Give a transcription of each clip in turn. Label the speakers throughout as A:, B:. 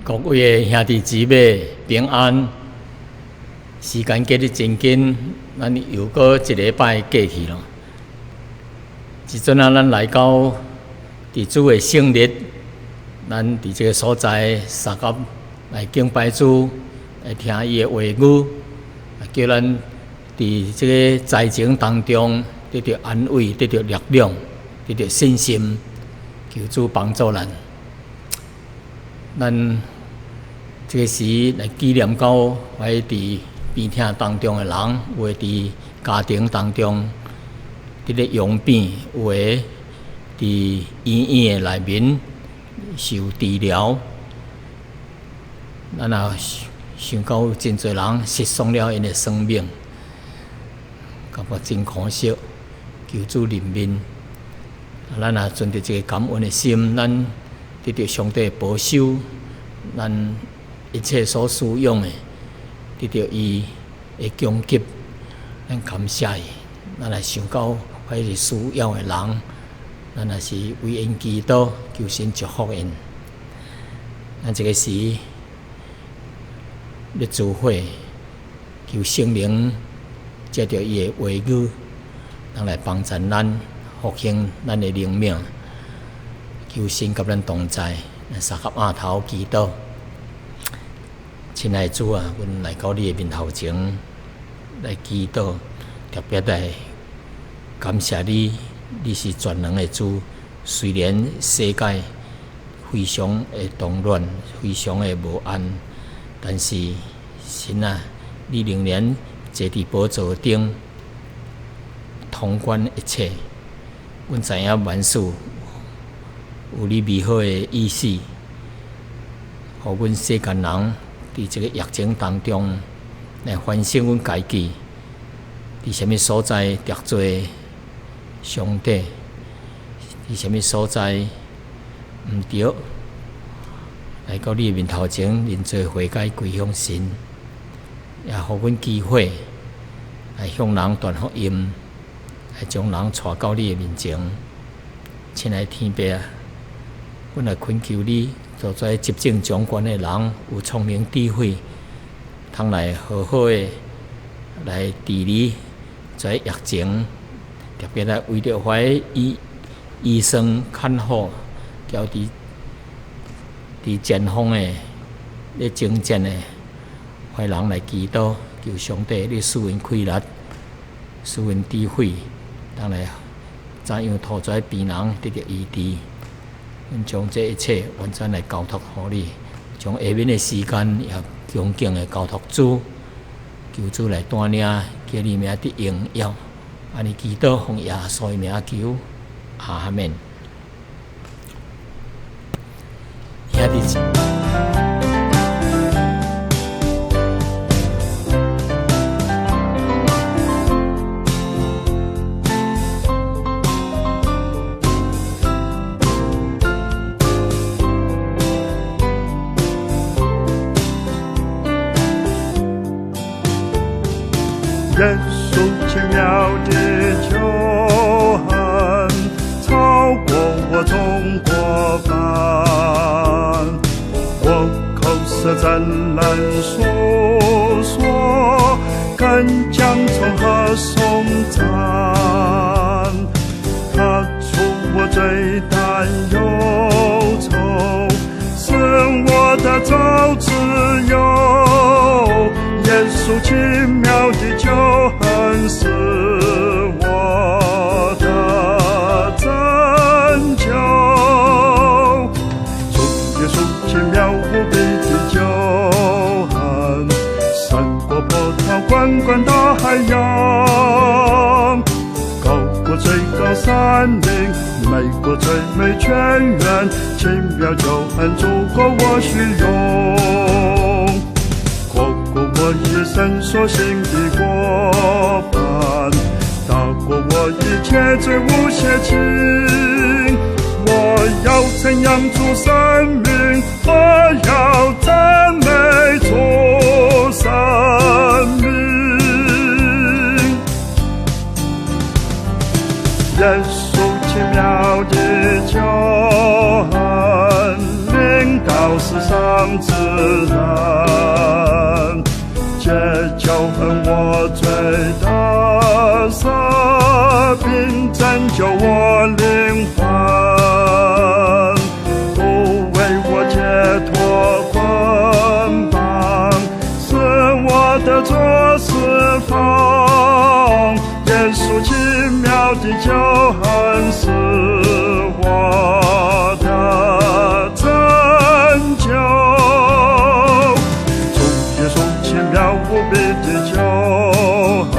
A: 各位的兄弟姊妹平安。時間過得真緊，咱又閣一禮拜過去咯。這陣啊，咱來到佇主的聖日，咱佇這个所在相佮來敬拜主，來聽伊的話語，叫咱佇這个災情當中得著安慰，得著力量，得著信心，求主幫助咱。咱這个時來紀念到佇病痛當中的人，有的佇家庭當中佇咧養病，有的佇醫院的內面受治療。咱也想到有真濟人失喪了𪜶的生命，感覺真可惜。求主憐憫，咱也存著一个感恩的心，咱得著上帝的保守，咱一切所需用的，得著伊的供給，咱感謝伊。咱來想到彼個需要的人，咱也是為𪜶祈禱，求神祝福𪜶。咱這个時咧聚會，求聖靈藉著伊的話語，通來幫助咱復興咱的靈命。求神佮咱同在，咱相佮囥頭祈禱。親愛的主啊，阮來到你的面頭前來祈禱，特別來感謝你，你是全能的主。雖然世界非常的動亂，非常的無安，但是神啊，你仍然坐佇寶座頂，統管一切。阮知影萬事有你美好的意思，予阮世間人佇這个疫情當中來反省阮家己，佇啥物所在得罪上帝，佇啥物所在毋對，來到你的面頭前認罪悔改歸向神，也予阮機會來向人傳福音，來將人帶到你的面前。親愛的天父啊，阮來懇求你，做這執政掌權的人有聰明智慧，通來好好的來治理這疫情，特別來為著遐醫生看護，交佇前方的咧征戰的遐人來祈禱，求上帝你賜𪜶氣力，賜𪜶智慧，通來怎樣予這病人得著醫治。阮將這一切完全來交託予你，將下面的時間也恭敬的交託主，求主來帶領，叫你名得榮耀。按呢祈禱，奉耶穌的名求，阿們。兄弟。
B: 耶穌奇妙的救恩，超過我眾過犯。我口舌怎能訴說，更將從何頌讚？他除我罪擔憂愁，使我得著自由。耶穌奇妙的救恩是我的拯救，主耶穌奇妙無比的救恩，勝過波濤滾滾大海洋，高過最高山嶺，美過最美泉源，奇妙救恩足夠我使用。我一生所行的過犯，大過我一切罪惡邪情。我要稱揚主聖名，我要讚美主聖名。耶穌奇妙的救恩，臨到世上。享自然。這救恩我罪得赦，並拯救我靈魂，主為我解脫捆綁，使我得著釋放。耶穌奇妙的救恩是我的拯救。主耶穌奇妙無比的救恩，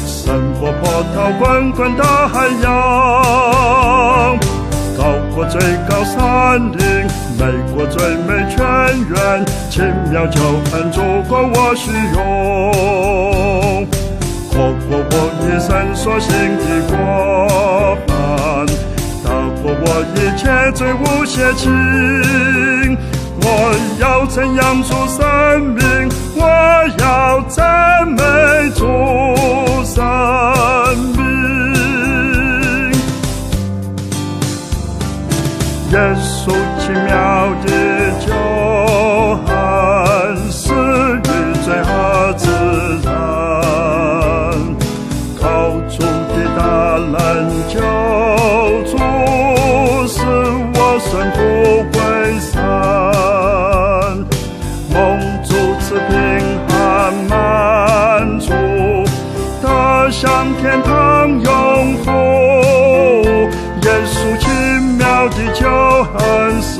B: 勝過波濤滾滾大海洋，高過最高山嶺，美過最美泉源，奇妙救恩足夠我使用，闊過我一生所行的過犯，大過我一切罪污邪情。我要稱揚主聖名，我要讚美主聖名。耶穌奇妙的救恩，死與罪和自然，靠主的大能救主，使我勝負歸神。蒙主賜平安滿足，得享天堂永福。耶穌奇妙的救恩是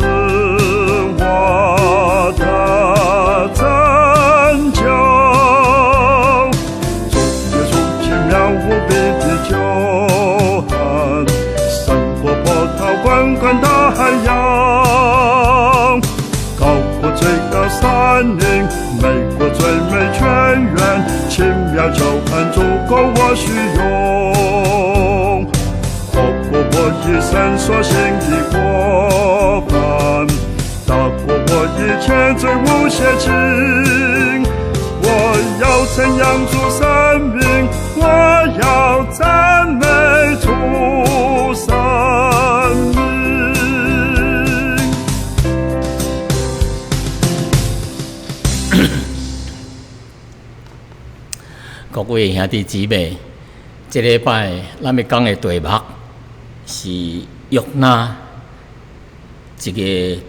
B: 我的拯救。主耶穌奇妙無比的救恩，勝過波濤滾滾大海洋，高過最高山嶺，美過最美泉源，奇妙救恩足夠我使用，闊過我一生所行的過犯，大過我一切罪污邪情。我要稱揚主聖名，我要讚美主聖名。
A: 各位兄弟姊妹，這禮拜咱欲講的題目是約拿，一個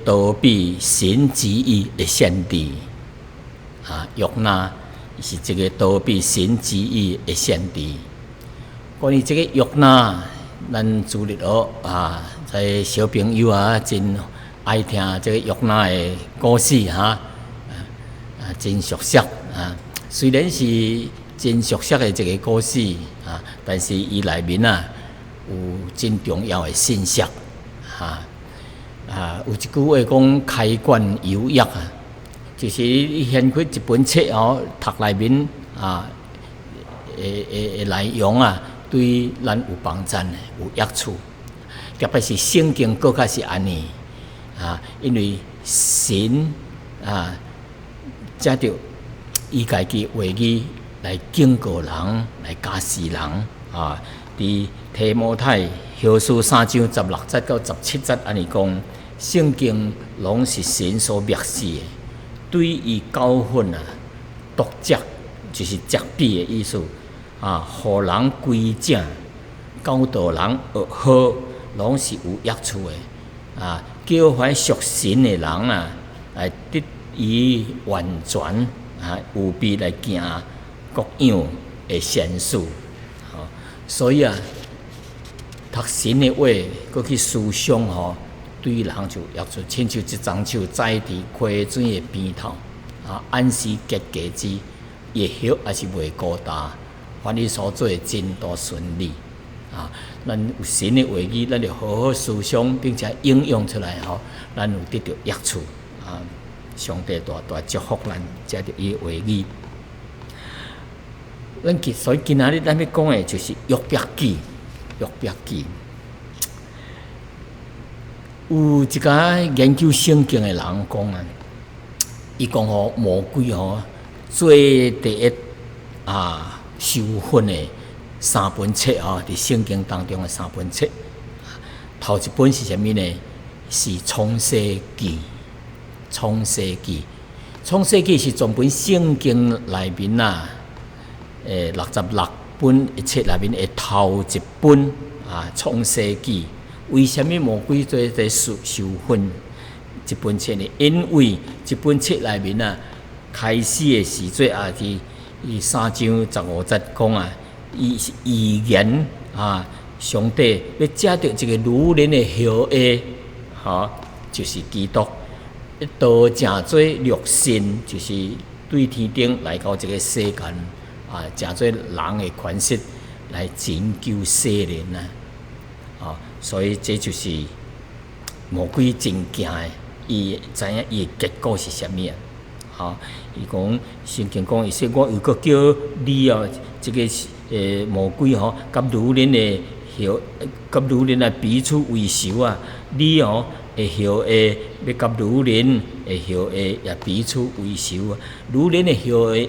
A: 逃避神旨意的先知。啊，約拿是一個逃避神旨意的先知。關於這個約拿，咱主日學啊，這小朋友啊，真愛聽這個約拿的故事哈，啊，真熟悉啊。雖然是真熟悉的一個故事啊，但是伊內面啊有真重要的信息哈。啊，有一句話講開卷有益啊，就是你掀開一本冊哦，讀內面啊，的內容啊，對咱有幫助的，有益處。特別是聖經閣較是按呢啊，因為神啊，藉著伊家己話語來警告人，來教示人啊。佇提摩太後書三章十六節到十七節按呢講，聖經攏是神所默示的，對伊教訓啊、督責，就是責備的意思啊，予人歸正、教導人學好，攏是有益處的啊。叫凡屬神的人啊，來得以完全啊，預備來行各樣的善事。所以啊，讀神的話，閣去思想吼，對人就有益處。親像一欉樹栽佇溪水的邊頭，啊，按時結果子，伊的葉也是袂枯焦，凡伊所做的真都順利。啊，咱有神的話語，咱就好好思想，並且應用出來吼，咱有得著益處。啊，上帝大大祝福咱，藉著伊的話語。咱今所以今仔日咱欲講的就是約伯記，約伯記。有一個研究聖經的人講啊，伊講吼魔鬼吼最第一啊受訓的三本冊吼，佇聖經當中的三本冊，頭一本是啥物呢？是創世記。創世記，創世記是全本聖經內面啊，66本冊內面的頭一本啊，創世記。為啥物魔鬼做這受受訓這本冊呢？因為這本冊內面啊，開始的時陣啊，佇伊3章15節講啊，伊是預言啊，上帝欲藉著一個女人的後裔，吼，就是基督，道成做肉身，就是對天頂來到這個世間啊，成做人的款式來拯救世人啊！啊，所以這就是魔鬼真驚的，伊知影伊的結果是啥物啊？吼，伊講聖經講，伊說我又閣叫你哦，這個魔鬼吼，佮女人的後，佮女人來彼此為仇啊！你哦的後裔欲佮女人的後裔也彼此為仇啊！女人的後裔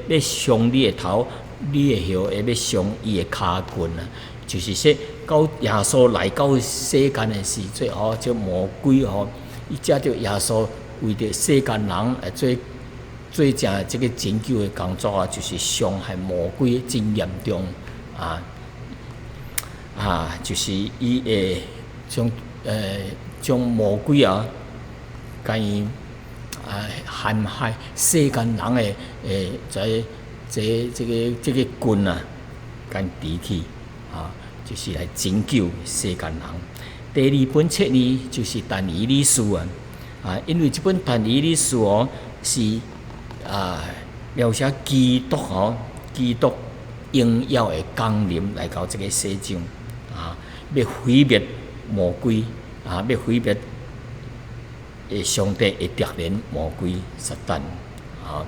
A: 欲傷你的頭，你的後裔欲傷伊的跤棍啊！就是說，到耶穌來到世間的時陣吼，這魔鬼吼，伊藉著耶穌為著世間人來做做成這個拯救的工作啊，就是傷害魔鬼真嚴重啊！啊，就是伊會將魔鬼啊，共伊啊陷害世間人的在這個棍啊，共除去啊，就是來拯救世間人。第二本冊呢，就是但以理書啊，啊，因為這本但以理書哦，是啊描寫基督吼，基督榮耀的降臨來到這個世上啊，欲毀滅魔鬼啊，欲毀滅上帝的敵人魔鬼撒旦啊。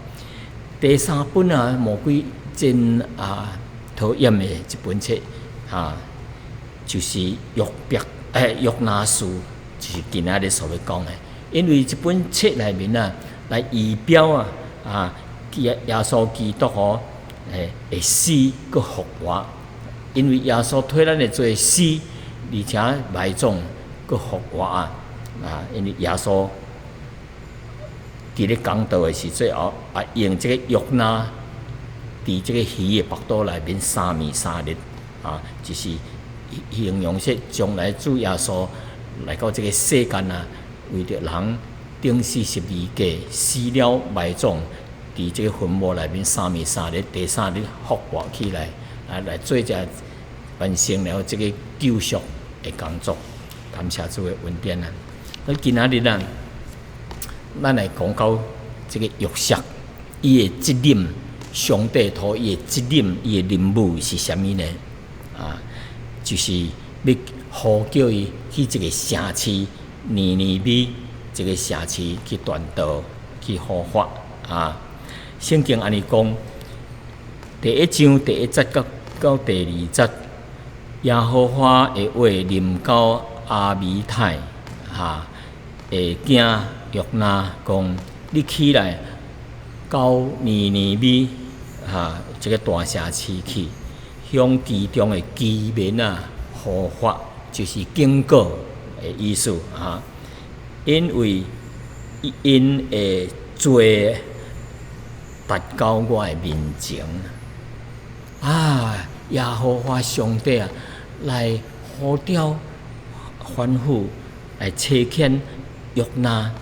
A: 第三本啊，魔鬼真啊討厭的一本冊啊，就是約拿書，就是今仔日所欲講的。因為這本冊內面啊，來預表啊啊，耶穌基督吼，會死閣復活。因為耶穌替咱的罪死，而且埋葬閣復活啊！啊，因為耶穌佇咧講道的時陣哦，啊，用這個約拿佇這個魚的腹肚內面3暝3日啊，就是形容說將來主耶穌來到這個世間啊，為著人釘死十字架，死了埋葬，佇這個墳墓內面三暝三日，第三日復活起來，啊，來做這完成了這個救贖的工作。感謝主的恩典啊！那今仔日啊，咱來講到這個約瑟，伊的責任，上帝託伊的責任，伊的任務是啥物呢？啊，就是欲呼叫伊去這個城市尼尼微這個城市去傳道、去護法啊。聖經按呢講，第1章第1節到第2節，耶和華的話臨到亞米太哈的囝約拿講：你起來到尼尼微哈這個大城市去，向其中的居民啊護法，就是警告的意思啊。因為𪜶的罪達到我的面前啊！耶和華上帝啊，來呼召吩咐來差遣約拿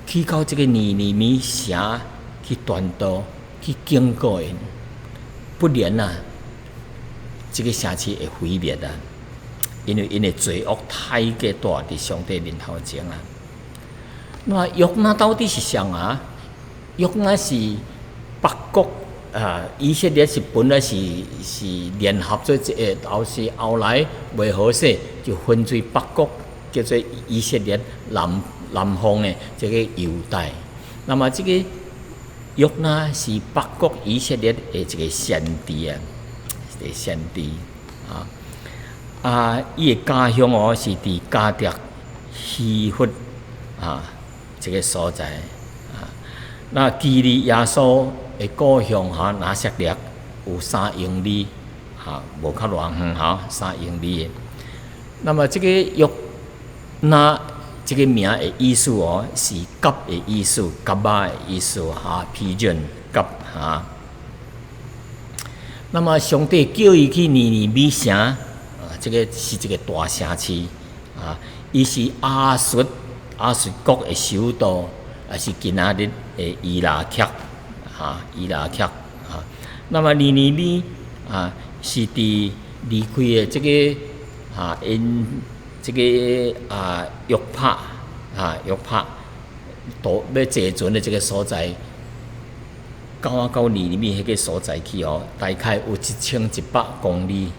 A: 去到這個尼尼微城去傳道，去警告𪜶，不然啊，這個城市會毀滅啊！因為𪜶的罪惡太過大，佇上帝面頭前啊。那約拿到底是誰啊？約拿是北國啊，以色列是本來是聯合做一個，後是後來袂好勢，就分做北國叫做以色列，南方的這個猶大。那麼這個約拿是北國以色列的一個先知啊，一個先知啊。啊，伊的家鄉哦是佇迦特希弗啊這個所在啊。那距離耶穌的故鄉哈拿撒勒有3英里，哈，無較偌遠哈，三英里的。那麼這個約拿這个名的意思哦，是鴿的意思，鴿仔的意思哈，pigeon 鴿哈。那麼上帝叫伊去尼尼微城，啊，這个是一个大城市啊，伊是亞述國的首都，也是今仔日的伊拉克，哈，伊拉克啊。那麼尼尼微啊，是佇離開的這个啊，𪜶這个啊約帕啊約帕，渡欲坐船的這个所在，到尼尼微彼个所在去哦，大概有1100公里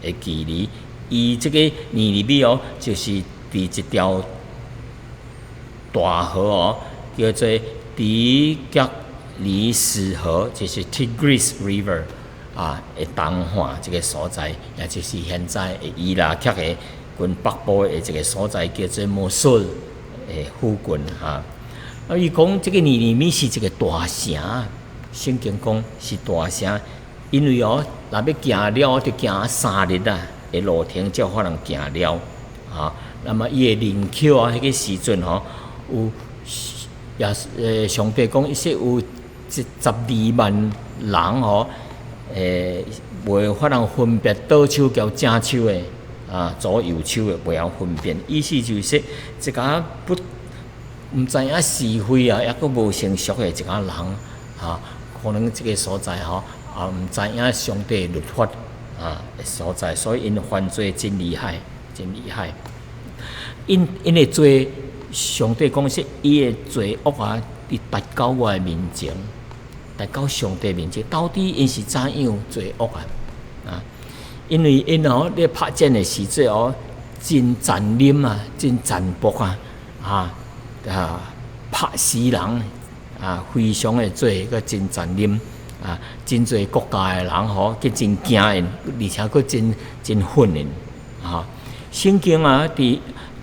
A: 的距離。伊這个尼尼微哦，就是佇一條大河哦，叫做底格里斯河，就是 Tigris River 啊的東岸這个所在，也就是現在的伊拉克的近北部的一个所在，叫做摩蘇的附近哈。啊，伊講這个尼尼微是一个大城，聖經講是大城，因為哦，若欲行了，著行3日啊的路程，才有可能行了啊。那麼伊的人口啊，彼个時陣吼，有也是上帝講，伊說有12萬人吼，袂法通分別倒手交正手的，啊，左右手的袂曉分辨。意思就是說，一個不毋知影是非啊，抑閣無成熟的一個人，哈，可能這个所在吼，也毋知影上帝律法啊的所在，所以𪜶犯罪真厲害，真厲害。𪜶的罪，上帝講說，伊的罪惡啊，佇達到我的面前，達到上帝面前，到底𪜶是怎樣罪惡啊？啊，因為𪜶哦咧拍戰的時陣哦，真殘忍啊，真殘暴啊，拍死人啊，非常的做閣真殘忍啊，真濟國家的人吼，閣真驚𪜶，而且閣真真恨𪜶啊。聖經啊，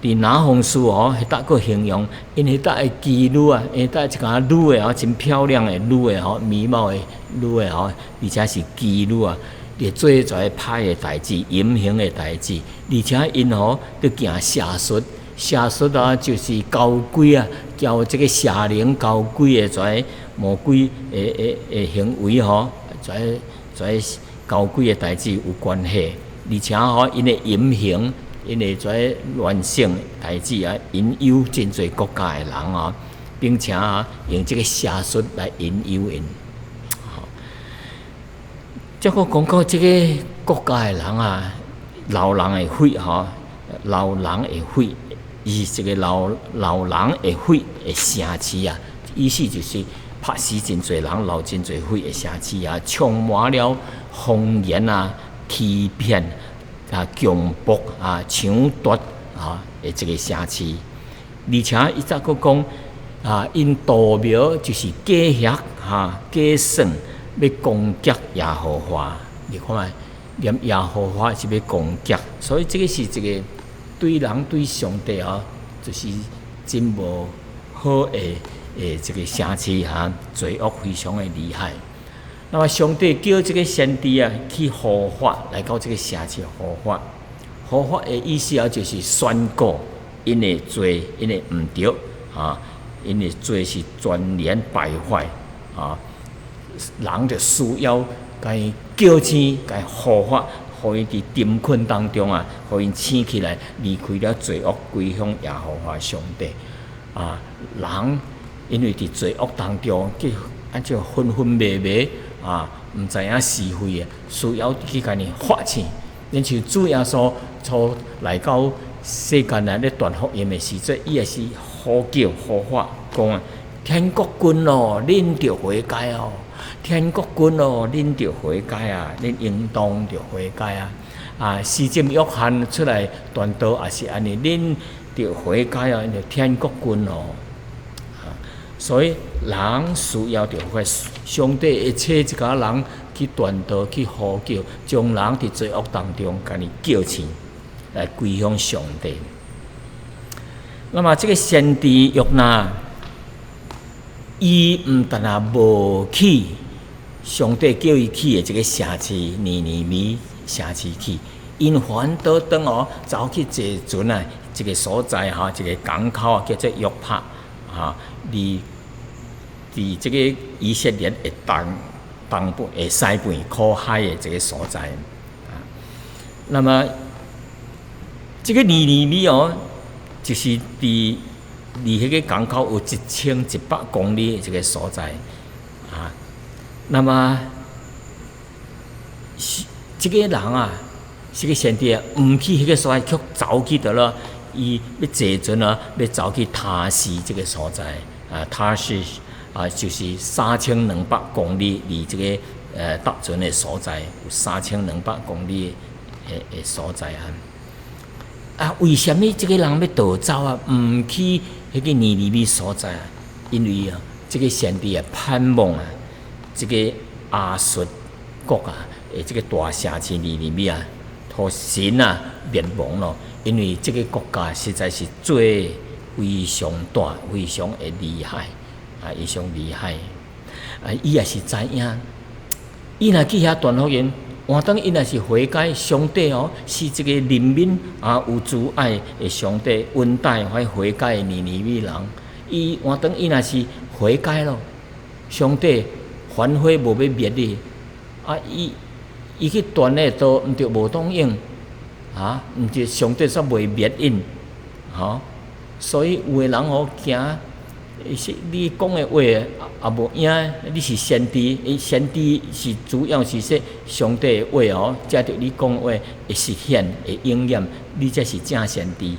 A: 佇拿鴻書哦，彼搭閣形容𪜶彼搭的妓女啊，彼搭一寡女的哦，真漂亮的女的吼，美貌的女的吼，而且是妓女啊，會做這歹的代誌、淫行的代誌，而且𪜶吼佇行邪術，邪術啊就是交鬼啊，交這个邪靈交鬼的這魔鬼的行為吼，這交鬼的代誌有關係，而且吼𪜶的淫行。𪜶的這亂性代誌啊，引誘真濟國家的人啊，並且啊，用這个邪術來引誘𪜶。這閣講到這个國家的人啊，流人的血吼，流人的血，伊是一个流人的血的城市啊，意思就是拍死真濟人，流真濟血的城市啊，充滿了謊言啊、欺騙啊、強暴啊、搶奪啊的這个城市，而且伊再閣講啊，𪜶圖謀就是計劃哈、計算欲攻擊耶和華，你看覓，連耶和華是欲攻擊，所以這个是一个對人對上帝啊，就是真無好的這个城市哈，罪惡非常的厲害。那麼上帝叫這个先知啊去呼發，來到這个城市呼發。呼發的意思啊，就是宣告𪜶的罪，𪜶的毋對啊，𪜶的罪是全然敗壞啊，人就需要共伊叫醒，共伊呼發，予伊佇沉睏當中啊，予𪜶醒起來，離開了罪惡，歸向耶和華上帝啊。人因為佇罪惡當中，去按怎昏昏迷迷啊，毋知影是非的，需要去共伊發醒。親像主耶穌初來到世間來咧傳福音的時陣，伊也是呼叫呼喊講啊：天國近咯，恁著悔改哦！天國近咯，恁著悔改啊！恁應當著悔改啊！啊，施浸約翰出來傳道也是按呢，恁著悔改啊！因為天國近咯。所以人需要著悔改，上帝會差一寡人去傳道、去呼叫，將人佇罪惡當中共伊叫醒，來歸向上帝。那麼這个先知約拿，伊毋但若無去上帝叫伊去的這个城市尼尼微城市去，𪜶反倒轉哦，走去坐船啊，一個所在吼，一個港口啊，叫做約帕啊，離佇這個以色列的東東部的西邊靠海的這個所在啊。那麼這個尼尼微哦，就是佇離彼個港口有1100公里的這個所在啊。那麼是這個人啊，這個先知啊，毋去彼個所在，卻走去佗落，伊欲坐船啊，欲走去他施這個所在啊，他施啊，就是3200公里離這個搭船的所在，有三千兩百公里的所在啊。啊，為啥物這個人欲逃走啊？毋去彼個尼尼微所在啊？因為啊，這個先知啊盼望啊，這個亞述國啊，的這個大城市尼尼微啊，予神啊滅亡咯。因為這個國家實在是罪非常大，非常的厲害啊，非常厲害。啊，伊也是知影，伊若去遐傳福音，換當伊若是悔改，上帝哦是一個憐憫啊有慈愛的上帝，恩待愛悔改的尼尼微人。伊換當伊若是悔改咯，上帝反悔無欲滅你，啊，伊伊去傳的道，毋著無當用，啊，毋著上帝煞袂滅𪜶，吼，所以有的人吼驚，是你講的話也無影，你是先知，先知是主要是說上帝的話哦，藉著你講的話會實現，會應驗，你才是正先知。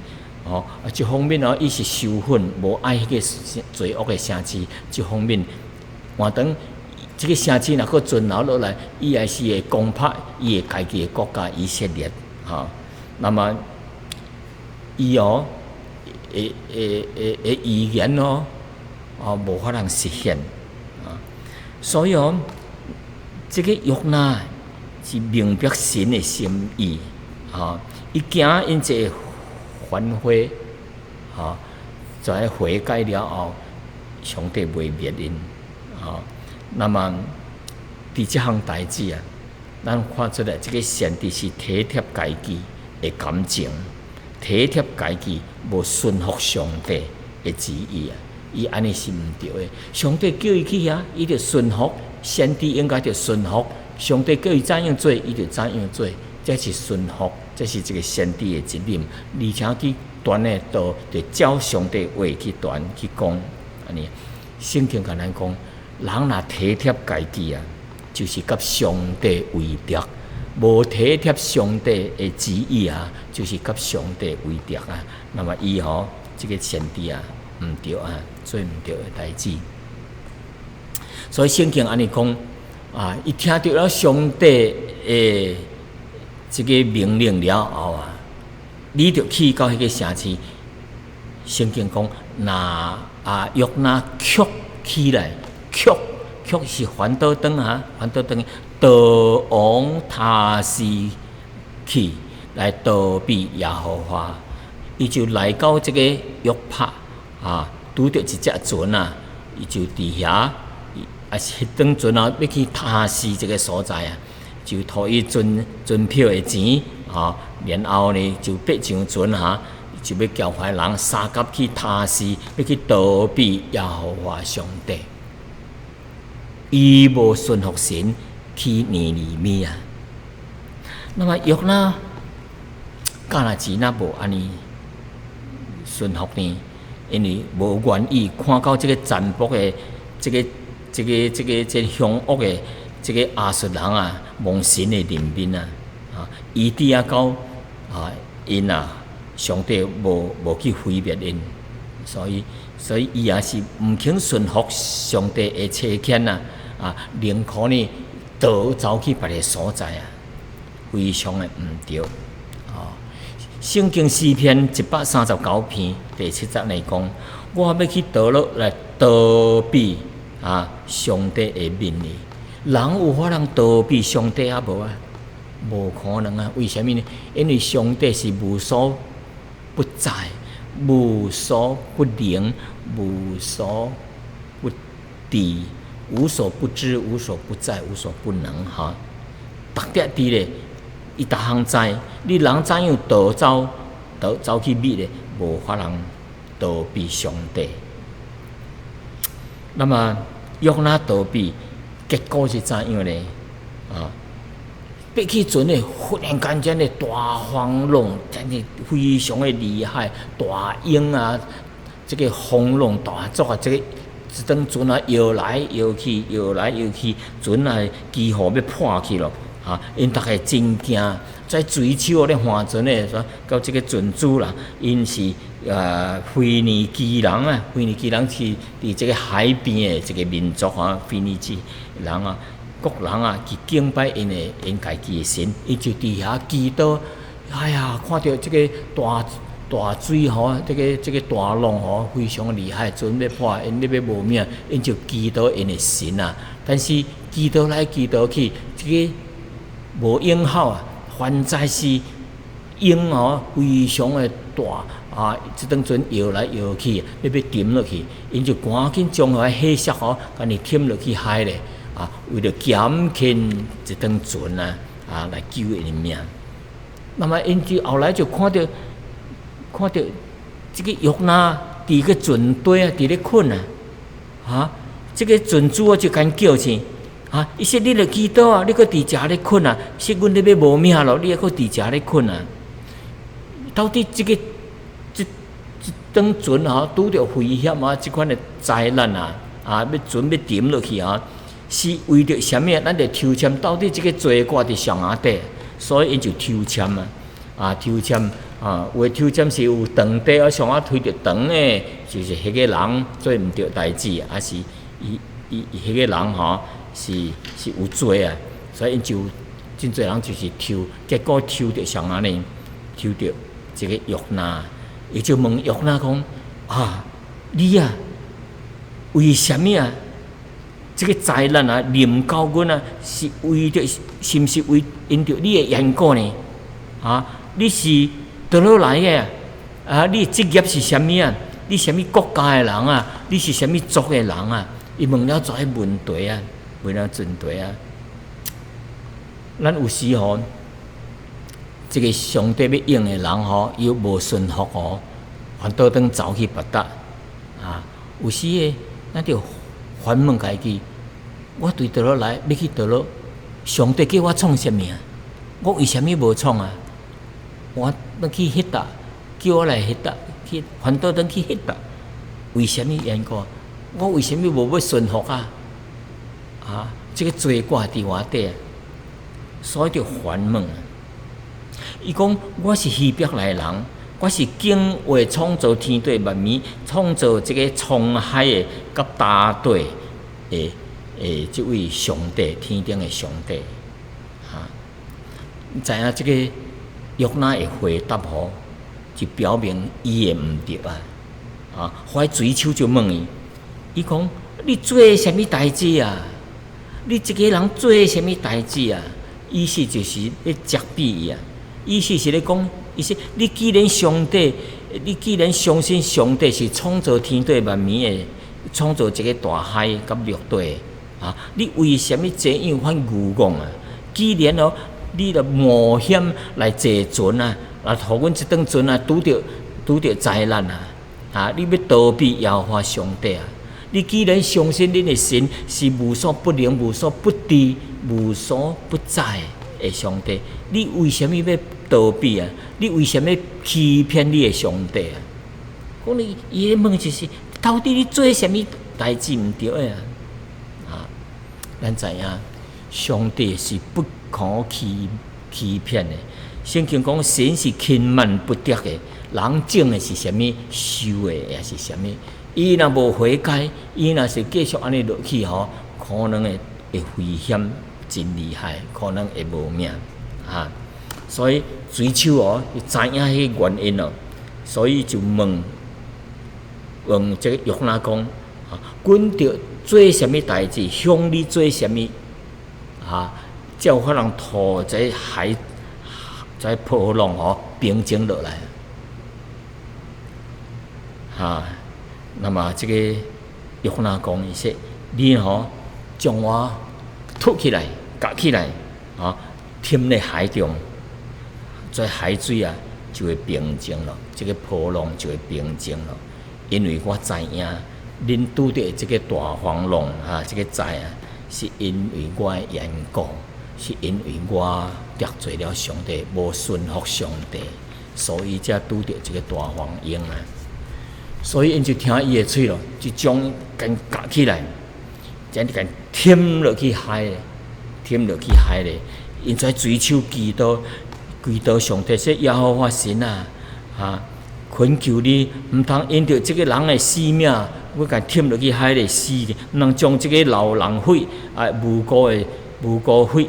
A: 哦，啊，這方面哦，伊是受訓，無愛彼個罪惡的城市。這方面，換當這個城市若閣存留落來，伊也是會攻破伊的家己的國家以色列。吼，那麼伊哦，會會會會預言哦，哦，無法通實現。啊，所以哦，這個約拿是明白神的心意，吼，伊驚𪜶這個反悔，吼，在悔改了後，上帝袂滅𪜶，吼。那麼，佇這項代誌啊，咱看出來，這個先知是體貼家己的感情，體貼家己無順服上帝的旨意啊，伊按呢是毋對的。上帝叫伊去遐，伊就順服。先知應該就順服。上帝叫伊怎樣做，伊就怎樣做，這是順服，這是一個先知的責任。而且去傳的道，就照上帝話去傳去講，按呢。聖經共咱講，人若體貼家己啊，就是佮上帝為敵；無體貼上帝的旨意啊，就是佮上帝為敵啊。那麼伊吼，這個先知啊，毋對啊，做毋對的代誌。所以聖經按呢講啊，伊聽著了上帝的這個命令了後啊，你著去到彼個城市。聖經講，若啊約拿卻起來，卻卻是反倒轉啊，反倒轉逃往他施去，來逃避耶和華。伊就來到這個約帕啊，拄著一隻船啊，伊就佇遐，啊是彼轉船啊，欲去他施這個所在啊，就予伊船船票的錢啊，然後呢就爬上船哈，就欲交遐人相佮去他施，欲去逃避耶和華上帝。伊無順服神去尼尼微啊。那麼約拿敢若是若無按呢順服呢？因為無願意看到這個殘暴的這個、這個、這個、這個兇惡的這個亞述人啊，蒙神的憐憫啊！啊，伊佇遐到啊，𪜶啊，上帝無無去毀滅𪜶，所以所以伊也是毋肯順服上帝的差遣啊！啊，寧可呢逃走去別个所在啊，非常的毋對。哦，聖經詩篇139篇第七節來講，我欲去佗落來逃避啊上帝的面呢？人有法通逃避上帝啊無啊？無可能啊！為啥物呢？因為上帝是無所不在、無所不能、無所不知、無所不知、無所不在、無所不能哈。逐點佇咧，伊逐項知。你人怎樣逃走、逃走去避咧？無法通逃避上帝。那麼約拿逃避，結果是怎樣呢？啊，爬起船的忽然間，這的大風浪，真是非常的厲害，大湧啊，這個風浪大作啊，這個這等船啊搖來搖去，搖來搖去，船啊幾乎欲破去咯。啊，𪜶逐家真驚，在水手咧划船的，說到這個船主啦，𪜶是腓尼基人啊，腓尼基人是佇這個海邊的一個民族啊，腓尼基人啊，國人啊，去敬拜𪜶的𪜶家己的神，伊就佇遐祈禱。哎呀，看著這個大大水吼，這個大浪吼，非常厲害，船欲破，𪜶咧欲無命，𪜶就祈禱𪜶的神啊。但是祈禱來祈禱去，這個無應效啊，反在是湧吼非常的大啊！這等船搖來搖去，欲沉落去，𪜶就趕緊將彼火石吼，共伊添落去海咧啊！為著減輕這等船啊啊，來救𪜶的命。那麼𪜶就後來就看著這個約拿佇個船底啊，佇咧睏啊，啊！這個船主啊就共𪜶叫醒。啊！伊說你著祈禱啊，你閣佇遮咧睏啊？說阮咧欲無命咯，你猶閣佇遮咧睏啊？到底這個這等船吼拄著危險啊，這款的災難啊，啊，欲船欲沉落去啊，是為著啥物啊？咱著抽籤，到底這個罪掛佇誰下底？所以𪜶就抽籤啊，啊，抽籤啊，有的抽籤是有長短啊，上仔推著長的，就是彼個人做毋著代誌，還是伊伊彼個人吼是有罪啊，所以𪜶就真濟人就是抽，結果抽著啥人呢？抽著這個約拿，伊就問約拿講：啊，你啊，為啥物啊？這個災難啊，臨到阮啊，是為著，是毋是為因著你的緣故呢？啊，你是佗落來的啊？你的職業是啥物啊？你啥物國家的人啊？你是啥物族的人啊？伊問了這個問題啊，問了問題啊。咱有時吼，這個上帝欲用的人吼，伊無順服吼，反倒轉走去別搭啊。有時的，咱就反問家己：我對佗落來，欲去佗落？上帝叫我創啥物啊？我為啥物無創啊？我欲去彼搭，叫我來彼搭，去反倒轉去彼搭，為啥物緣故？我為啥物無欲順服啊？啊，這個罪掛佇我底啊，所以就反問。伊講我是希伯來人，我是敬畏創造天地萬物、創造這個滄海的佮大地的的這位上帝，天頂的上帝。哈，你知影這個約拿會回答吼，就表明伊的毋對啊！啊，彼水手就問伊，伊講你做啥物代誌啊？你這個人做啥物代誌啊？意思就是咧責備伊啊！意思是咧講，意思你既然上帝，你既然相信上帝是創造天地萬物的，創造這個大海佮陸地啊，你為啥物這樣反愚戇啊？既然哦，你著冒險來坐船啊，啊，予阮這等船啊拄著災難啊！啊，你欲逃避耶和華上帝啊？你既然相信恁的神是無所不能、無所不知、無所不在的上帝，你為啥物欲逃避啊？你為啥物欺騙你的上帝啊？講你伊咧問就是，到底你做啥物代誌毋對的啊？啊，咱知影，上帝是不可欺騙的。聖經講神是輕慢不得的，人種的是啥物，收的也是啥物。伊若無悔改，伊若是繼續按呢落去吼，可能會危險真厲害，可能會無命啊。所以水手哦，伊知影彼個原因哦，所以就問問這個約拿講啊，阮著做啥物代誌，向你做啥物啊？才有法通予這海這波浪吼平靜落來啊。那麼這個約拿講，伊說你吼將我托起來、夾起來，啊，添咧海中，這海水啊，就會平靜咯，這個波浪就會平靜咯。因為我知影，恁拄著這個大風浪啊，這個災啊，是因為我的緣故，是因為我得罪了上帝，無順服上帝，所以才拄著這個大風湧啊。所以𪜶就聽伊的喙咯，就將共夾起來，將共忝落去海，忝落去海咧。𪜶在垂手祈禱，祈禱上帝說：耶和華神啊，啊，懇求你，毋通因著這個人的性命，欲共忝落去海裡死，毋通將這個流人血啊無辜血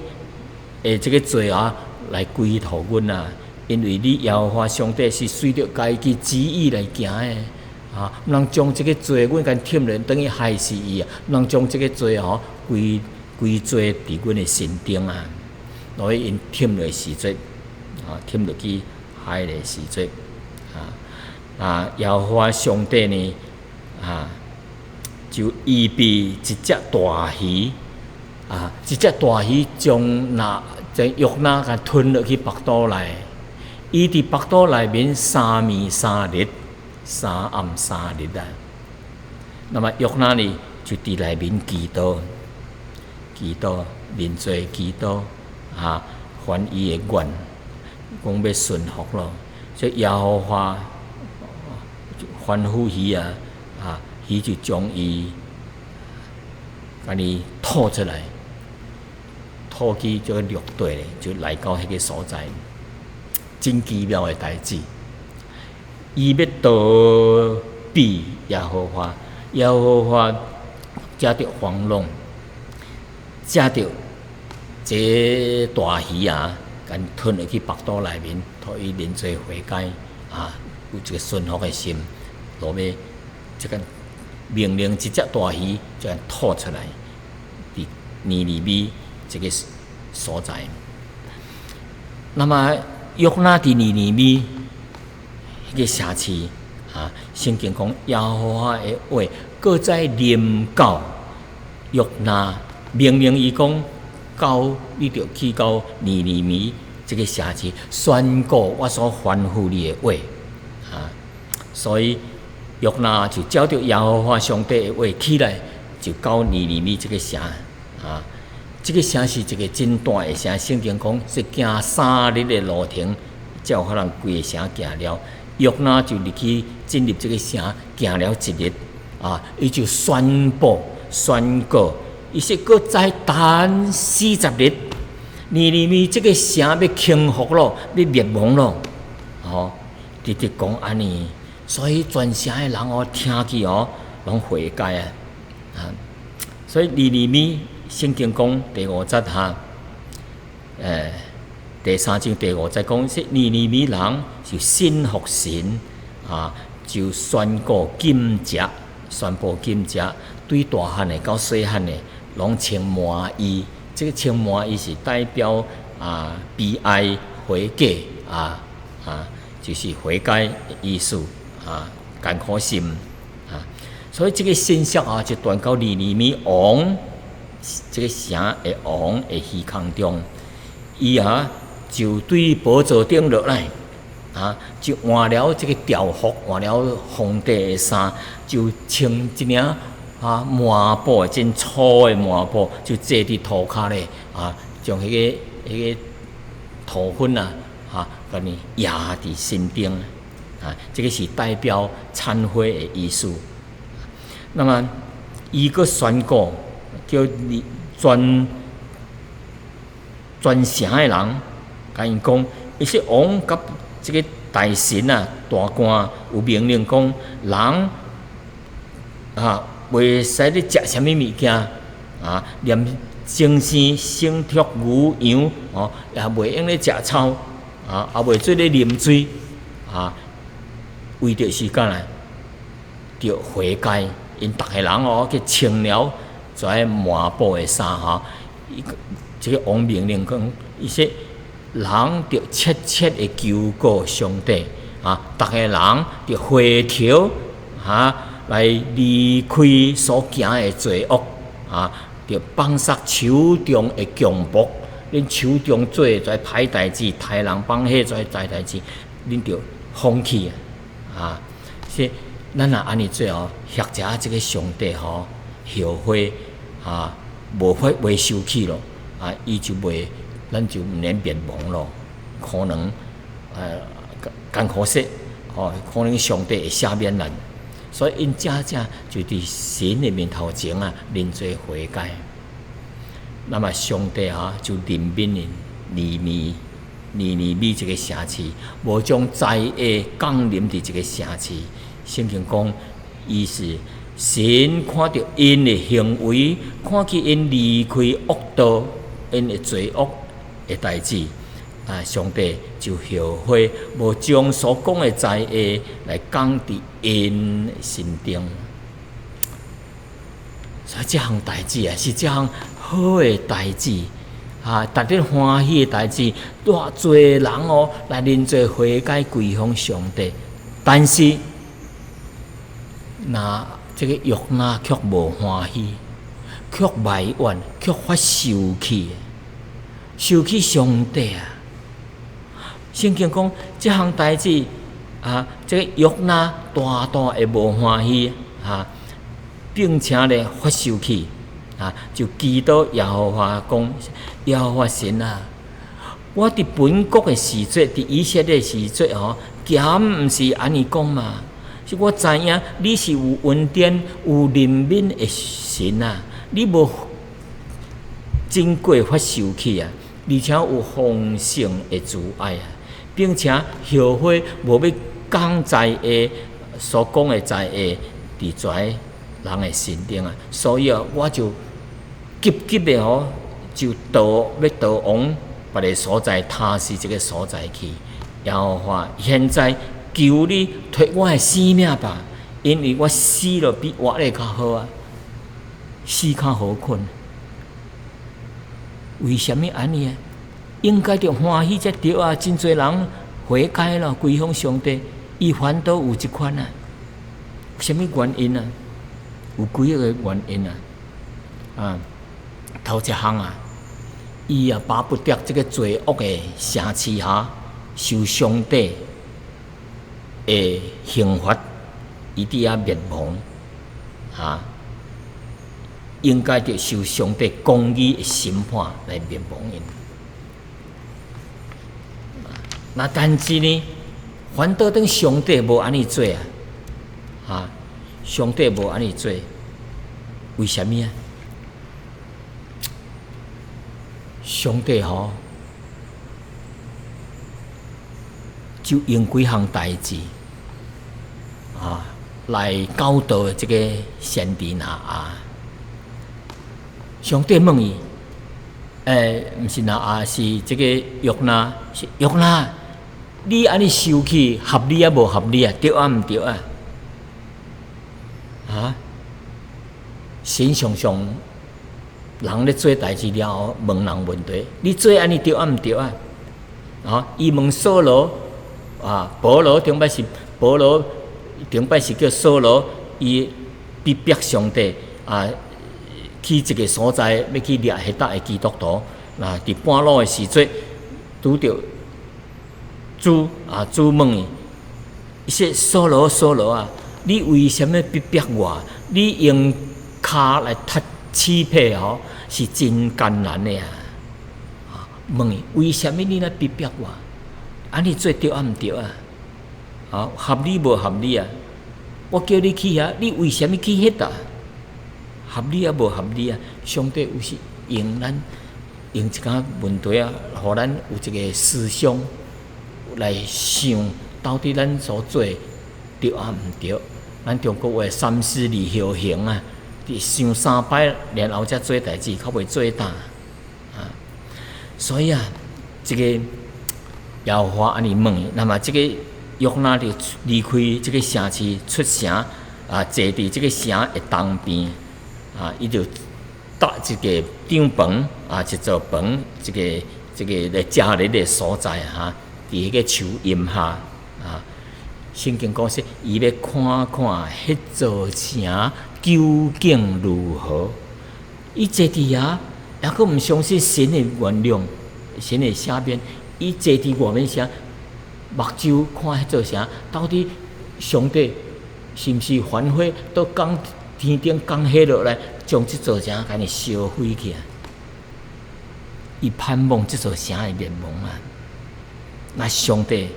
A: 的這個罪啊來歸予阮啊！因為你耶和華上帝是隨著家己旨意來行的。啊！毋通將這個罪，阮共忝落，轉去害死伊啊！毋通將這個罪吼歸歸罪佇阮的身頂啊！所以𪜶忝落時陣，啊，忝落去海的時陣，啊啊！耶和華上帝呢，啊，就預備一隻大魚，啊，一隻大魚將那將約拿共吞落去腹肚內，伊佇腹肚內面三暝三日。三暗三日啊！那麼約拿呢，就佇內面祈禱，祈禱，認罪祈禱，啊，還伊的願，講欲順服咯。所以耶和華吩咐魚啊，啊，魚就將伊共伊吐出來，吐去這個陸地，就來到彼個所在，真奇妙的代誌。伊欲逃避耶和華，耶和華藉著風浪，藉著這大魚啊，共吞入去腹肚內面，予伊認罪悔改啊，有一個順服的心，落尾這個命令一隻大魚將吐出來，佇尼尼微這個所在。那麼約拿佇尼尼微彼個城市啊，聖經講耶和華的話，閣再臨到約拿，命令伊講，到你著去到尼尼微這個城市，宣告我所吩咐你的話啊。所以約拿就照著耶和華上帝的話起來，就到尼尼微這個城啊。這個城是一個真大的城，聖經講是行3日的路程，才有可能規個城行了。約拿就入去進入這個城，行了一日，啊，伊就宣布宣告，伊說閣再等40日，尼尼微這個城欲傾覆咯，欲滅亡咯，吼，直直講按呢，所以全城的人哦聽去哦，攏悔改啊，啊，所以尼尼微聖經講第五節哈，第三章第五節講，說尼尼微人就信服神啊，就宣告禁食，宣布禁食，對大漢的到細漢的，攏穿麻衣。這個穿麻衣是代表啊悲哀悔改啊啊，就是悔改的意思啊，艱苦心啊。所以這個信息啊，就傳到尼尼微王這個城的王的耳孔中，伊啊就對寶座頂落來，啊，就換了這個朝服，換了皇帝的衫，就穿一領啊麻布，真粗的麻布，就坐佇塗跤咧，啊，將彼個塗粉啊，啊，共伊壓佇身頂，啊，這個是代表懺悔的意思。那麼，伊閣宣告叫你全全城的人，共𪜶講，伊說王佮這個大臣啊、大官有命令講，人啊袂使咧食啥物物件啊，連精生牲畜牛羊哦，也袂用咧食草啊，也袂做咧啉水啊，為著是干來著悔改，𪜶逐个人哦去穿了這麻布的衫吼，伊這個王命令講，伊說人著切切的求告上帝啊，逐个人著回頭啊，來離開所行的罪惡啊，著放捒手中的強暴，恁手中做的這歹代誌，刣人放血這歹代誌，恁就放棄啊！是咱若按呢做哦，或者這个上帝吼後悔啊，無法袂生氣咯，啊，伊就袂，咱就毋免滅亡咯。可能艱苦說，吼，可能上帝會赦免咱。所以𪜶正正就佇神的面頭前啊，認罪悔改。那麼上帝啊，就憐憫𪜶尼尼尼尼微這个城市，無將災禍降臨佇這个城市。聖經講，伊是神看著𪜶的行為，看見𪜶離開惡道，𪜶的罪惡的代誌，啊，上帝就後悔，無將所講的災禍來降佇𪜶身頂。所以這項代誌啊，是這項好的代誌，啊，值得歡喜的代誌，偌濟人哦來認罪悔改歸向上帝，但是，那這个約拿卻無歡喜，卻埋怨，卻發受氣，受氣上帝啊！聖經講這項代誌啊，這个約拿大大的無歡喜啊，並且咧發受氣啊，就祈禱耶和華講：耶和華神啊，我佇本國的時陣，佇以色列時陣吼，敢毋是按呢講嘛？是我知影你是有恩典、有憐憫的神啊！你無真過發受氣啊，而且有豐盛的慈愛啊，並且後悔無欲降災禍所講的災禍佇遮人的身頂啊，所以啊，我就急急的吼，就逃欲逃往別个所在，他施這个所在去。耶和華現在求你提我的性命吧，因為我死了比活咧較好啊，死較好睏。為啥物按呢啊？應該著歡喜才對啊！真濟人悔改了，歸向上帝，伊反倒有這款啊？啥物原因啊？有幾个原因啊？啊，頭一項啊，伊也巴不得這个罪惡的城市哈，受上帝的刑罰，伊佇遐滅亡，啊，應該著受上帝公義的審判來滅亡𪜶。那但是呢，反倒等上帝無按呢做啊，啊，上帝無按呢做，為啥物啊？上帝吼，就用幾項代誌啊來教導這个先知拿亞。上帝問伊，毋是拿亞，是這个約拿，是約拿，你按呢生氣合理抑無合理啊？對抑毋對啊？啊？神常常人咧做代誌了後，問人問題，你做按呢對抑毋對啊？啊？伊問掃羅啊，保羅頂擺是保羅，頂擺是叫掃羅，伊逼迫上帝啊，去一个所在欲去掠彼搭的基督徒，那佇半路的時陣，拄著主啊，主問伊，伊說掃羅掃羅啊，你為啥物逼迫我？你用跤來踢齒皮吼，是真艱難的啊！問伊為啥物你來逼迫我？按呢做對抑毋對啊？啊，合理無合理啊？我叫你去遐，你為啥物去彼搭？合理抑無合理啊？上帝有時用咱用一寡問題啊，予咱有一個思想來想，到底咱所做對抑毋對？咱中國話三思而後行啊，佇想三擺，然後才做代誌，較袂做膽啊。所以啊，這个耶和華按呢問伊，那麼這个約拿就離開這个城市出城啊，坐佇這个城的東邊啊，伊就搭一个帳篷啊，一座棚，這个這个來遮日的所在啊，佇彼个樹蔭下啊。聖經講說，伊欲看看彼座城究竟如何。伊坐佇遐，抑閣毋相信神的原諒，神的赦免。伊坐佇外面啥，目睭看彼座城，到底上帝是毋是凡火都降天頂降火落來，將這座城共伊燒毀去啊？伊盼望這座城會滅亡啊！那上帝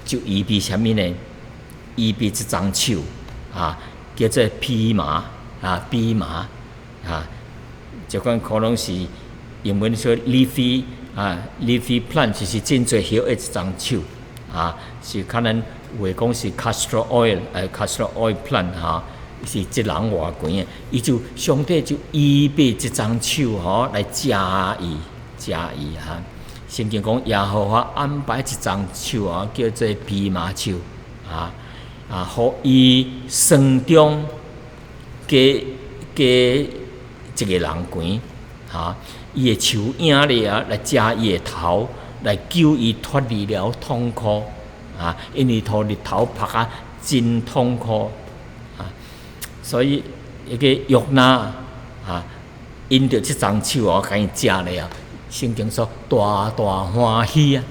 A: 就預備啥物呢？預備一欉樹啊，叫做蓖麻啊，蓖麻啊，這款可能是英文說 leafy 啊，leafy plant 就是真濟葉的一欉樹啊，是可能有的講是 castor oil，castor oil plant 哈，是這人活懸的，伊就上帝就預備一欉樹吼來遮伊，遮伊哈。聖經講耶和華安排一欉樹啊，叫做蓖麻樹啊啊，予伊霜中加加一个人懸哈，伊的樹影咧啊，來遮伊的頭，來救伊脫離了痛苦啊，因為予日頭曝啊真痛苦啊，所以彼個約拿啊，因著這欉樹哦，共伊遮咧啊。聖經說大大歡喜啊！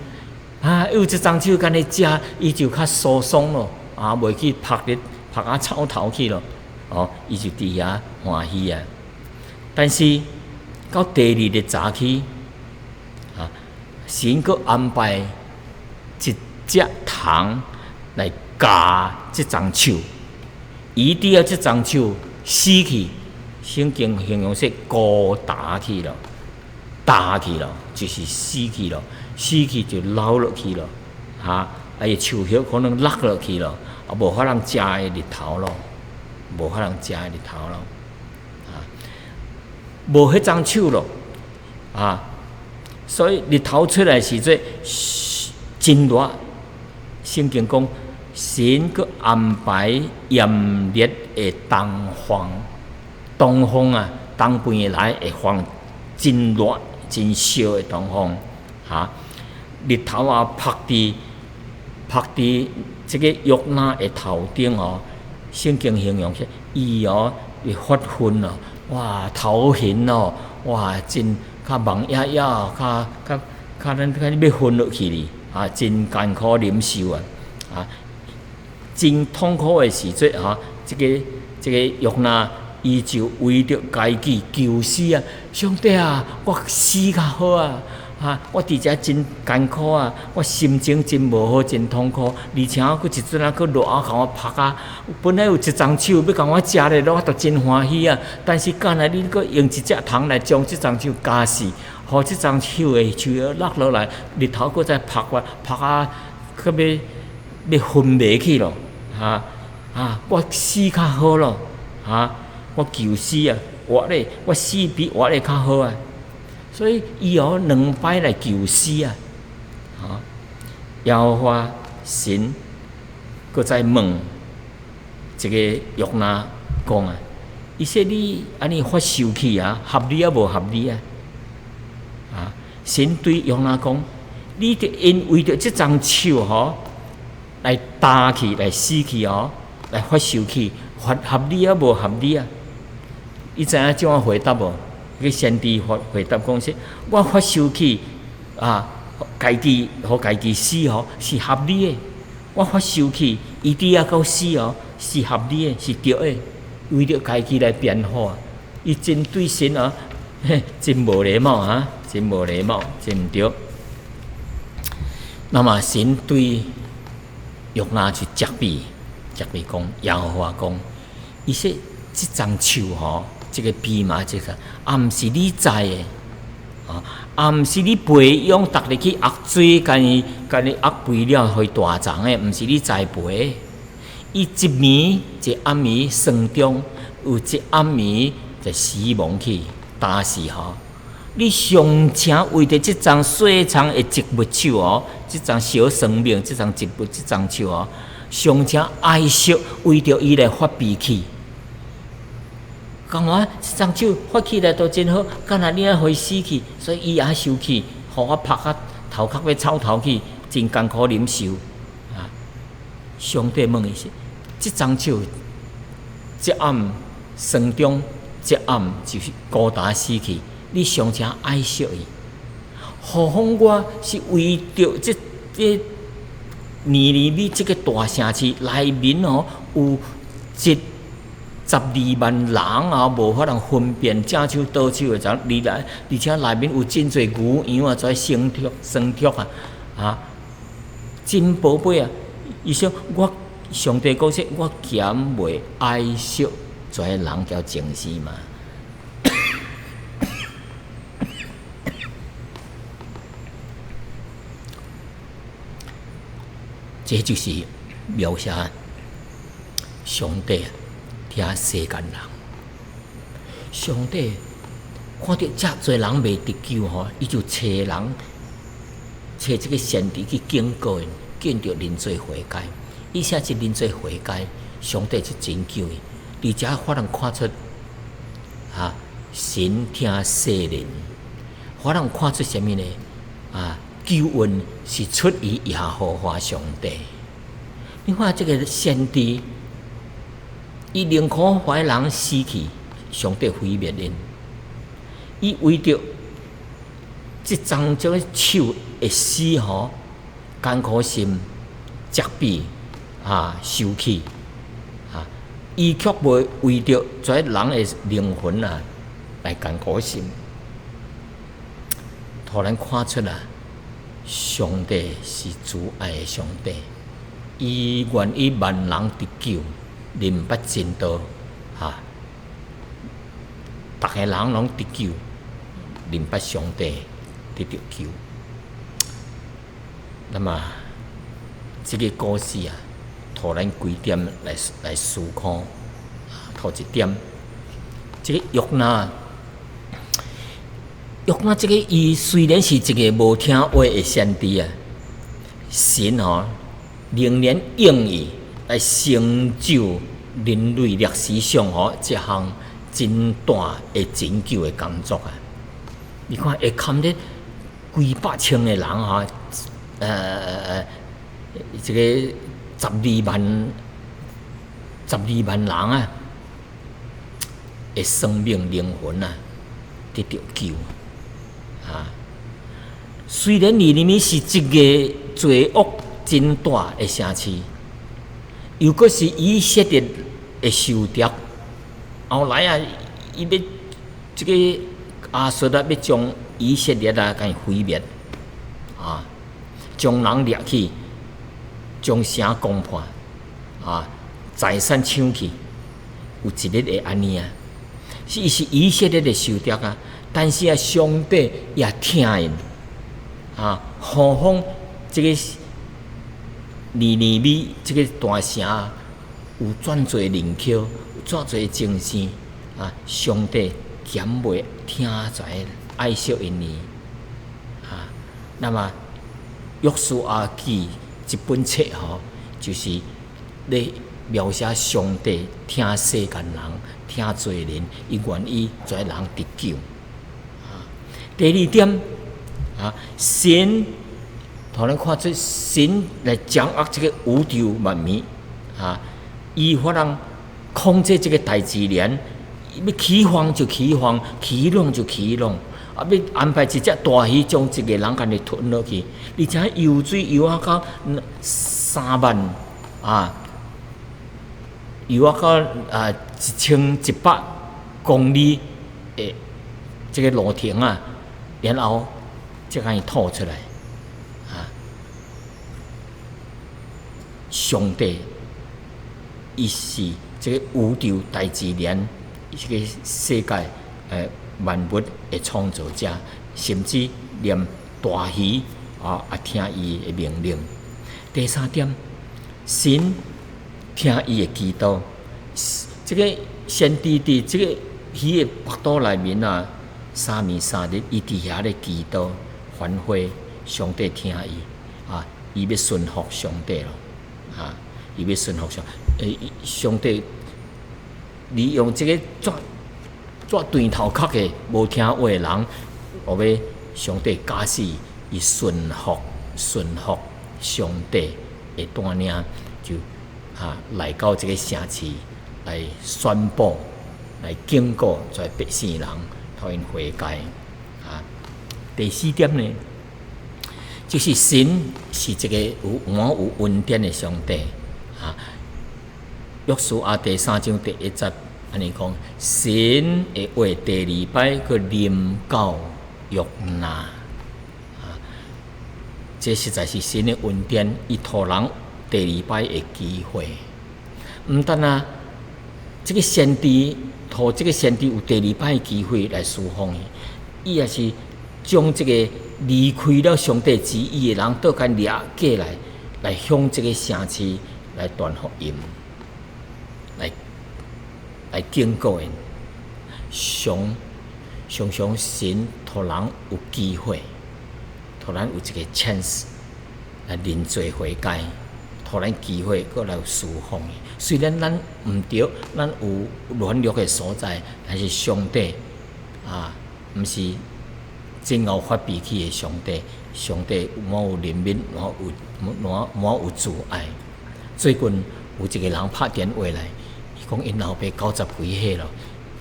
A: 啊，有這欉樹共伊遮，伊就較疏鬆咯，啊，袂去曝日曝啊臭頭去咯，哦，伊就佇遐歡喜啊。但是到第二日早起，啊，神閣安排一隻蟲來咬這欉樹，醫治了這欉樹死去，聖經形容說枯焦去咯。焦去咯，就是死去咯，死去就老落去咯，哈，啊，伊樹葉可能落落去咯，啊，無法通遮伊日頭咯，無法通遮伊日頭咯，啊，無彼欉樹咯，啊，所以日頭出來時陣真熱，聖經講神閣安排炎熱的東風，東風啊，東邊來會風真熱。真燒的東風，哈！日頭啊，曝佇這个約拿的頭頂哦。聖經形容說，伊哦會發昏哦，哇，頭暈哦，哇，真較茫掖掖，較較較咱較欲昏落去哩，啊，真艱苦忍受啊，啊，真痛苦的時陣哈，這個約拿，伊就為著家己求死啊！上帝啊，我死較好啊！啊，我佇遮真艱苦啊，我心情真無好，真痛苦，而且閣一陣仔閣熱啊，共我曝啊！本來有一欉樹欲共我遮咧，我都真歡喜啊！但是敢若你閣用一隻蟲來將這欉樹咬死，予這欉樹的樹葉落落來，日頭閣再曝我，曝啊，閣欲昏迷去咯！哈啊，我死較好咯！哈！我求死啊，活咧，我死比活咧較好啊！所以伊哦兩擺來求死啊！啊，耶和華神閣再問這個約拿講啊，伊說你按呢發受氣啊，合理抑無合理啊？啊，神對約拿講，你著因為著這欉樹吼來焦去來死去哦，來發受氣，合合理抑無合理啊？伊知影怎樣回答無？彼個先知回回答講說：我發受氣啊，家己予家己死吼是合理的。我發受氣，醫治啊到死哦是合理的，是對的。為著家己來辯護，伊真對神啊，嘿，真無禮貌啊，真無禮貌，真毋對。那麼神對約拿就責備，責備講，耶和華講，伊說這欉樹吼。這個蓖麻這個，也毋是你栽的，啊，也毋是你培養，逐日去壓水，共伊共伊壓肥料，予伊大叢的，毋是你栽培的。伊一暝一暗暝霜中，有一暗暝就死亡去，但是吼，你尚且為著這欉細叢的植物樹哦，這欉小生命，這欉植物，這欉樹哦，尚且愛惜，為著伊來發脾氣。講我這欉樹發起來都真好，敢若你愛予伊死去，所以伊也受氣，予我曝甲頭殼欲臭頭去，真艱苦忍受。啊！上帝問伊說：這欉樹，這暗霜中，這暗就是孤單死去，你尚且愛惜伊，何況我是為著這這尼尼微這個大城市內面吼有12萬人啊，無法通分辨正手倒手的人，而來而且內面有真濟牛羊啊，在牲畜牲畜啊，啊，真寶貝啊！伊說我上帝講說，我敢袂愛惜這人交情死嘛？這就是描寫上帝疼世間人。上帝看著遮濟人袂得救吼，伊就差人，差這個先知去警告𪜶，見著認罪悔改。伊寫一認罪悔改，上帝就拯救伊。而且予人看出，啊，神疼世人，予人看出啥物呢？啊，救恩是出於耶和華上帝。你看這個先知，伊寧可予人死去，上帝毀滅𪜶。伊為著這欉這個手會死吼，艱苦心、責備啊、受氣啊，伊卻袂為著這人的靈魂啊來艱苦心。予咱看出啊，上帝是慈愛的上帝，伊願意萬人得救，認捌真道，哈，逐个人攏得救，認捌上帝得著救。那麼，這個故事啊，予咱幾點來來思考。頭一點，這個約拿，約拿這個伊雖然是一個無聽話的先知啊，神吼仍然用伊來成就人類歷史上吼這項真大的拯救的工作啊！你看會堪得幾百千個人吼，這個12萬人啊，的生命靈魂啊，得著救啊！雖然尼尼微是一個罪惡真大的城市，又閣是以色列的仇敵，後來啊，伊欲這個亞述啊，欲將以色列啊，共伊毀滅啊，將人掠去，將城攻破啊，財產搶去，有一日會按呢啊？是伊是以色列的仇敵啊，但是啊，上帝也疼𪜶啊，何況這個尼尼微這個大城有遮濟人口，有遮濟精神啊，上帝敢袂疼在愛惜𪜶呢？啊，那麼約書亞記這本冊吼，就是咧描寫上帝疼世間人、疼罪人，伊願意這人得救。啊，第二點啊，神，予咱看出神來掌握這個宇宙萬物啊，伊予人控制這個大自然，欲起風就起風，起浪就起浪，啊，欲安排一隻大魚將一個人共伊吞落去，而且游水游啊到3萬啊，游啊到啊1100公里的這個路程啊，然後才共伊吐出來。啊，上帝，伊是這個宇宙大自然，這個世界萬物的創造者，甚至連大魚啊也聽伊的命令。第三點，神聽伊的祈禱，這個先知佇這個魚的腹肚內面啊，三暝三日，伊佇遐咧祈禱，反悔，上帝聽伊啊，伊欲順服上帝咯，啊，伊欲順服上，上帝利用這個遮遮斷頭殼的無聽話的人，後尾上帝假使伊順服順服上帝的帶領，就啊來到這個城市來宣布、來警告這百姓人，予𪜶悔改啊。第四點呢，就是神是一個有滿有恩典的上帝啊。約書亞第三章第一節按呢講，神的話第二擺閣臨到約拿啊，這實在是神的恩典，伊予人第二擺的機會。毋但啊，這個先知予這個先知有第二擺的機會來侍奉伊，伊也是將這個離開了上帝旨意的人，倒間掠過來，來向這個城市來傳福音，來警告𪜶。常常常神予人有機會，予咱有一個 chance 來認罪悔改，予咱機會閣來侍奉伊。雖然咱毋對，咱有軟弱的所在，但是上帝啊，毋是真𠢕發脾氣的上帝，上帝滿有憐憫，滿有慈愛。最近有一個人拍電話來，伊講𪜶老爸九十幾歲咯，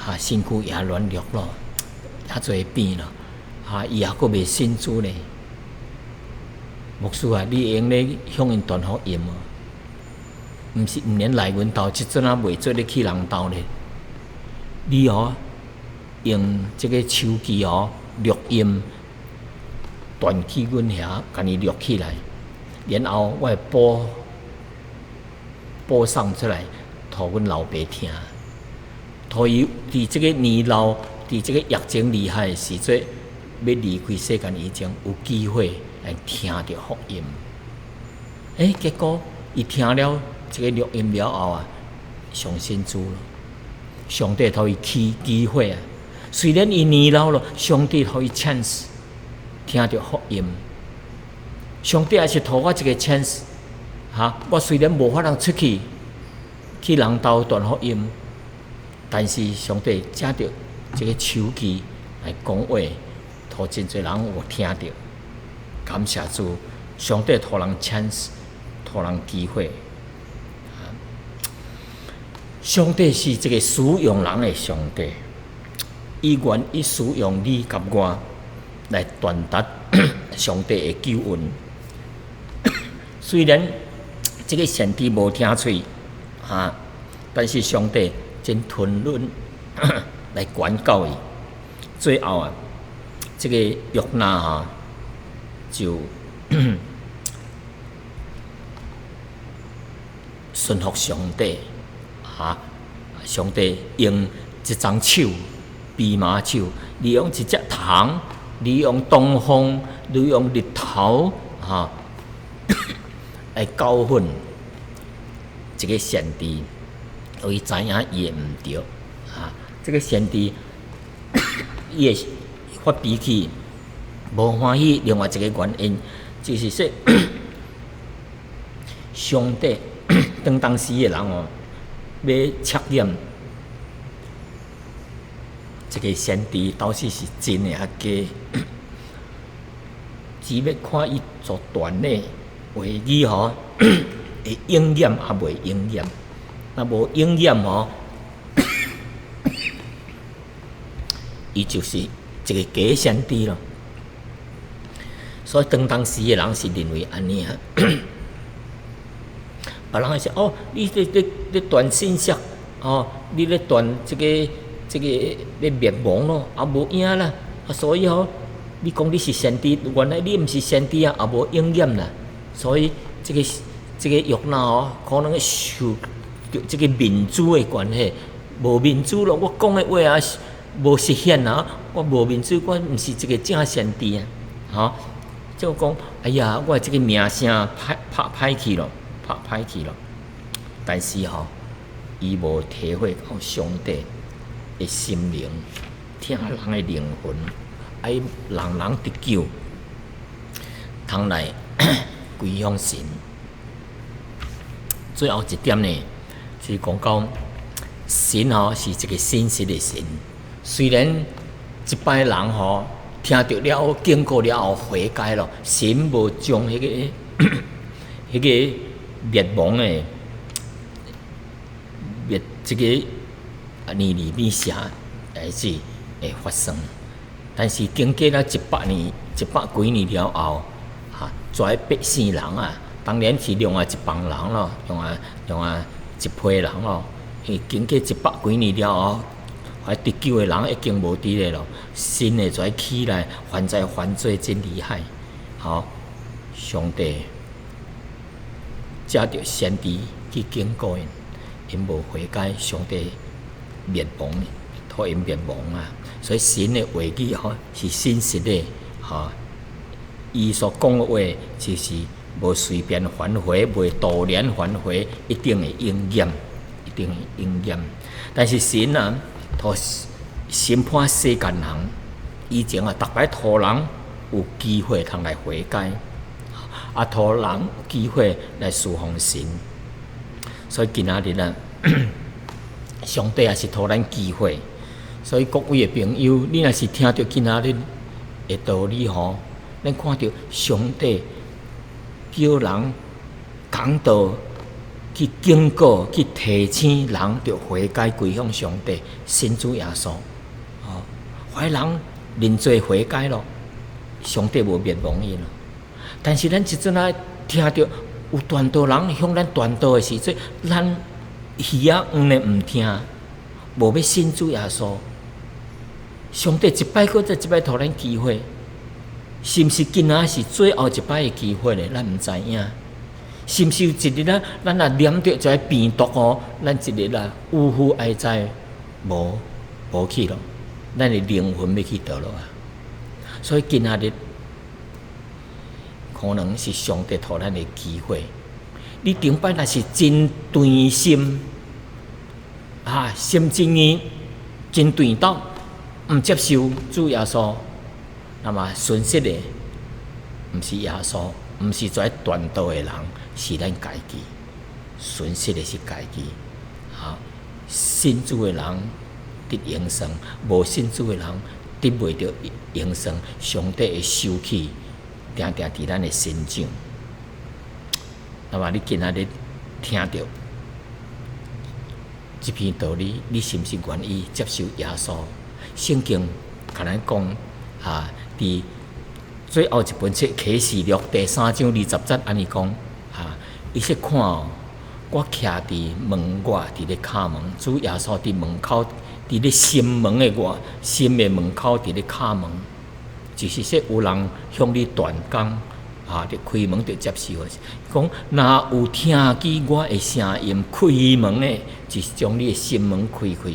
A: 啊，身軀也軟弱咯，遐濟病咯，啊，伊猶閣未信主呢。牧師啊，你會用咧向𪜶傳福音無？毋是毋免來阮兜，這陣仔袂做咧去人兜咧。你哦，用這個手機哦錄音，傳去阮遐，共伊錄起來，然後我會播送出來，予阮老爸聽。予伊佇這個年老，佇這個疫情厲害的時陣，欲離開世間以前，有機會來聽著福音。欸，結果伊聽了這個錄音了後啊，相信主咯。上帝予伊機會啊！雖然伊年老咯，上帝予伊 chance 聽著福音。上帝也是予我一個 chance，哈！我雖然無法通出去去人兜傳福音，但是上帝藉著這個手機來講話，予真濟人有聽著。感謝主，上帝予人 chance，予人機會。上帝是一個使用人的上帝，伊願意使用你佮我來傳達上帝的救恩。雖然這個先知無聽喙，啊，但是上帝真吞忍來管教伊。最後啊，這個約拿啊，就順服上帝。啊！上帝用一欉手，蓖麻手，利用一隻蟲，利用東風，利用日頭，哈，來教訓這個先知，予伊知影伊的毋對。啊，這個先知伊會發脾氣，無歡喜。另外一個原因就是說，上帝當當時的人哦，欲測驗這個先知到底是真的抑假，只欲看伊所傳的話語吼會應驗抑袂應驗。若無應驗吼，伊就是一個假先知咯。所以當當時的人是認為按呢啊。別人會說哦，你咧傳信息，哦，你咧傳這個咧滅亡咯，也無影啦。啊，所以吼，你講你是先知，原來你毋是先知啊，也無應驗啦。所以這個約拿哦，可能受著這個面子的關係，無面子咯。我講的話啊，無實現啊，我無面子，我毋是一個正先知啊，吼，就講，哎呀，我這個名聲歹拍歹去咯。拍歹去咯，但是吼，伊無體會到上帝的心靈，疼人的靈魂，愛人人得救，通來歸向神。最後一點呢，是講到神吼是一個信實的神，雖然這擺人吼聽著了後經過了後悔改咯，神無將彼個滅亡的滅這個尼尼微城代誌會發生，但是經過了100年、一百幾年了後，哈，跩百姓人啊，當然是另外一幫人咯，另外一批人咯。因為經過100幾年了後，彼得救的人已經無佇咧咯，新的跩起來，犯罪犯罪真厲害。吼，上帝藉著先知去警告𪜶，𪜶無悔改，上帝滅亡，予𪜶滅亡啊！所以神的話語吼是信實的，吼，伊所講的話就是無隨便反悔，袂徒然反悔，一定會應驗，一定會應驗。但是神啊，予審判世間人以前啊，逐擺予人有機會通來悔改，啊，予人有機會來侍奉神。所以今仔日啊，上帝也是予咱機會。所以各位的朋友，你若是聽著今仔日的道理吼，咱看著上帝叫人講道去警告、去提醒人，著悔改歸向上帝，信主耶穌。哦，彼人認罪悔改咯，上帝無滅亡𪜶咯。但是咱這陣仔聽著有傳道人向咱傳道的時陣，咱耳仔黃的毋聽，無欲信主耶穌。上帝一擺閣再一擺予咱機會，是毋是今仔是最後一擺的機會咧？咱毋知影。是毋是有一日啊，咱若染著這个病毒哦，咱一日啊，嗚呼哀哉，無去咯，咱的靈魂欲去佗落啊？所以今仔日可能是上帝予咱的機會。你頂擺若是真斷心，啊，心真硬，真斷倒，毋接受主耶穌，那麼損失的毋是耶穌，毋是跩傳道的人，是咱家己。損失的是家己。啊，信主的人得永生，無信主的人得袂著永生。上帝會收去，定定佇咱的身上。那麼你今仔日聽著這篇道理，你是毋是願意接受耶穌？聖經共咱講啊，佇最後一本冊啟示錄第3章20節按呢講啊，伊說看哦，我徛佇門外，佇咧敲門。主耶穌佇門口，佇咧心門的外，心的門口佇咧敲門，就是說有人向你斷講，啊，你開門就接受。講若有聽見我的聲音開門的，就是將你的心門開開。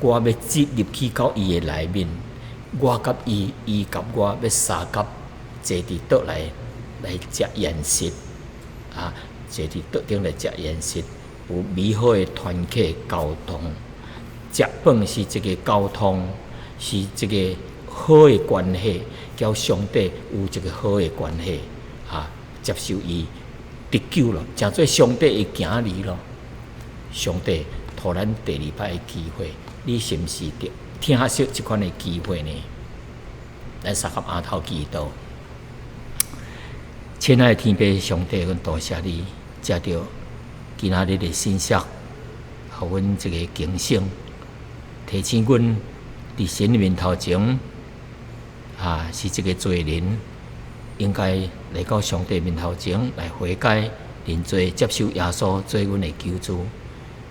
A: 我欲進入去到伊的內面，我佮伊，伊佮我欲相佮坐佇桌來來食筵席，啊，坐佇桌頂來食筵席，有美好的團契交通。食飯是一個交通，是一個好的關係，佮上帝有一個好的關係，啊，接受伊得救咯，成做上帝的囝兒咯。上帝予咱第二擺的機會，你是毋是著疼惜這款的機會呢？咱相佮犼頭祈禱，親愛的天父上帝，阮多謝你，藉著今仔日的信息，予阮這個警醒，提醒阮佇神面頭前，啊，是一個罪人，應該來到上帝面頭前來悔改、認罪、接受耶穌做阮的救主。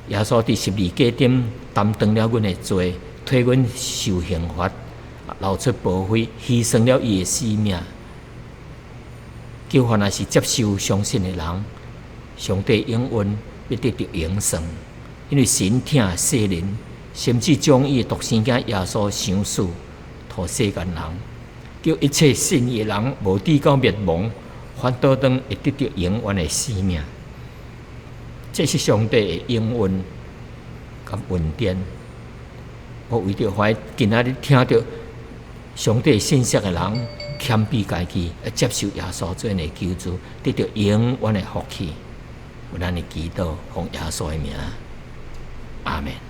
A: 耶穌佇十字架頂擔當了阮的罪，替阮受刑罰，流出寶血，犧牲了伊的性命。叫凡若是接受相信的人，上帝應允欲得著永生。因為神疼世人，甚至將伊的獨生囝耶穌賞賜予世間人，叫一切信伊的人無至到滅亡，反倒轉會得著永遠的生命。這是上帝的應允佮恩典。我為著歡喜今仔日聽著上帝信息的人，謙卑家己，接受耶穌做𪜶的救主，得著永遠的福氣。有咱的祈禱，奉耶穌的名，阿門。